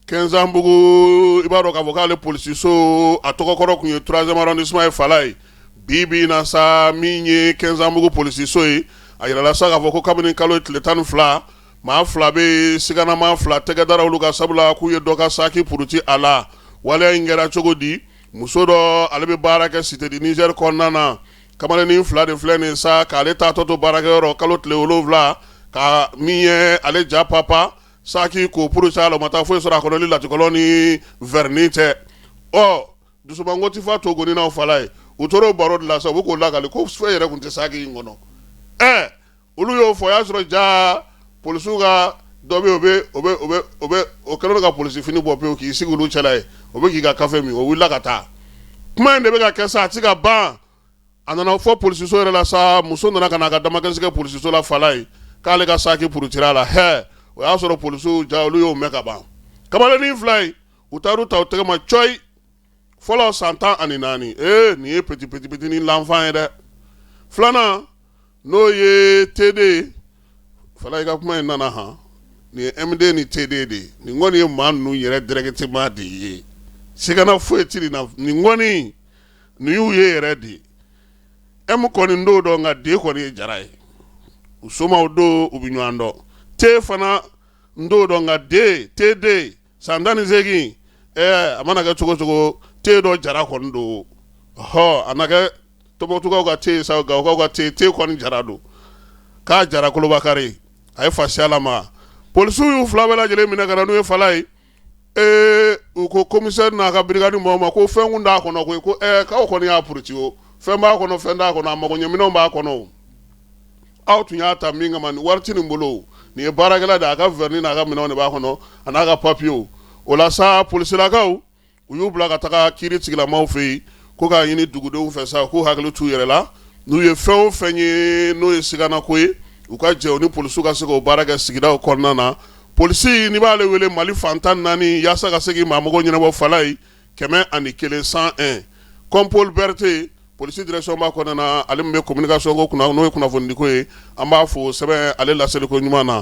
Kɛnzanbugu, i b'a dɔn k'a fɔ k'ale polisiso a tɔgɔkɔrɔ tun ye troisième arrondissement ye. Fala ye bi bi in na sa, min ye Kɛnzanbugu polisiso ye, a yirala sa k'a fɔ ko kabini kalo tile 12, maa fila bɛ yen, siganamaa fila tɛgɛ dara olu kan, sabula k'u ye dɔ ka saki puruti a la. Waleya in kɛra cogo di? Muso dɔ, ale bɛ baara kɛ Cité du Niger kɔnɔna na. Kamalennin fila de filɛ nin sa k'ale taatɔ to baarakɛyɔrɔ kalo tile 7, ka min ye ale ja papa saki k'o puruti a la. O ma taa foyi sɔrɔ a kɔnɔ ni latikɔlɔn ni vernis tɛ. Ɔ dusumango tɛ fa to n'aw fala ye. U tora o baro de la sa, u bɛ k'o lakali ko fɛn yɛrɛ tun tɛ saki in kɔnɔ. Ɛ olu y'o fɔ, o y'a sɔrɔ ja polisiw ka dɔ bɛ, o bɛ o bɛ o bɛ o bɛ o kɛlen don ka polisi fini bɔ pewu k'i sigi olu cɛla ye, o bɛ k'i ka kafe min. O wulila ka taa. Kuma in de bɛ ka kɛ sa, a tɛ ka ban. A nana fɔ polisiso yɛrɛ la sa, muso nana ka n'a ka damakasi kɛ polisiso la, fala ye k'ale ka saki purutira a la. Hɛ, o y'a sɔrɔ polisiw ja olu y'o mɛn ka ban. Kamalennin fila in, u taar'u ta u tɛgɛ ma cɔyi. Fɔlɔ, san 14. Ee, nin ye petit petit petit ni l'enfant ye dɛ. Filanan, n'o ye TD ye. Fala, i ka kuma in nana han. Nin ye MD ni TD de ye. Nin kɔni ye maa ninnu yɛrɛ directement de ye, sigana foyi tɛ nin na. Nin kɔni, nin y'u ye yɛrɛ de ye. M kɔni n t'o dɔn, nka D kɔni ye Jara ye, u somaw don, u bɛ ɲɔgɔn dɔn. T fana n t'o dɔn, nka D, TD, san 18. Ɛɛ, a mana kɛ cogo cogo, T dɔ Jara kɔni don. Hɔ, a na kɛ Tɔnbukutukaw ka T sa, Gawokaw ka T, T kɔni Jara don. K'a Jara Kolobakari, a ye fasiya lamaga. Polisiw y'u fila bɛɛ lajɛlen minɛ ka na n'u ye fala ye. Ee, u ko commissaire n'a ka brigade mɔgɔw ma ko fɛn kun t'a kɔnɔ koyi. Ko ɛɛ, k'aw kɔni y'a puruti o, fɛn b'a kɔnɔ, fɛn t'a kɔnɔ, a magoɲɛminɛnw b'a kɔnɔ o. Aw tun y'a ta min kama, nin wari tɛ nin bolo. Nin ye baarakɛla de ye, a ka vernis n'a ka minɛnw de b'a kɔnɔ, a n'a ka papiyew. O la sa, polisilakaw u y'u bila ka taga kiiri tigilamaw fɛ yen ko k'a ɲini dugudenw fɛ sa k'u hakili t'u yɛrɛ la. N'u ye fɛn o fɛn ye n'o ye siganako ye, u ka jɛ u ni polisiw ka se k'o baara kɛ sigidaw kɔnɔna na. Polisi, n'i b'ale wele Mali fan 14 yaasa ka se k'i maa mago ɲɛnabɔ, fala ye 101, 101. Kɔnpol Berete, polisi direction ba kɔnɔna na, ale min bɛ communication ko kunna, n'o ye kunnafonidiko ye, an b'a fo sɛbɛn ale laseliko ɲuman na.